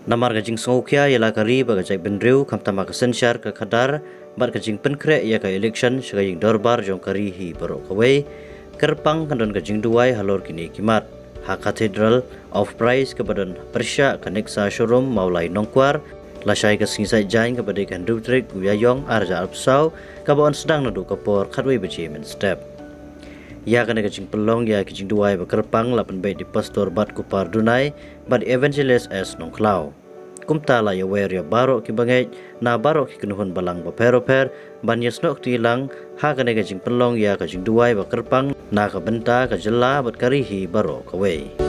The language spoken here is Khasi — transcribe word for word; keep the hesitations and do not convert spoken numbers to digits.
Namar ka jingsngewkhia ïa la ka ri bad ka jaitbynriew, khamtam ha ka synshar ka khadar bad ka jingpynkhreh ïa ka election sha ka ïing dorbar jong ka ri hi baroh kawei, kyrpang kan don ka jingduwai halor kine ki mat ha Cathedral of Praise kaba don pyrshah ka Nexa Showroom, Mawlai Nongkwar, lashai ka sngi Saitjaiñ kaba dei ka hynriew tarik u Ïaïong arhajar arphew saw, kaba yn sdang naduh ka por khatwei baje mynstep. Ïa kane ka jingpynlong ïa ki jingduwai ba kyrpang la pynbeit da i Pastor Bat Kupar Dunai bad Evangelist S Nongkhlaw. Kumta la ïawer ïa baroh ki bangeit na baroh ki kynhun balang bapher bapher ban ïasnoh kti lang ha kane ka jingpynlong ïa ka jingduwai ba kyrpang na ka bynta ka jylla bad ka ri hi baroh kawei.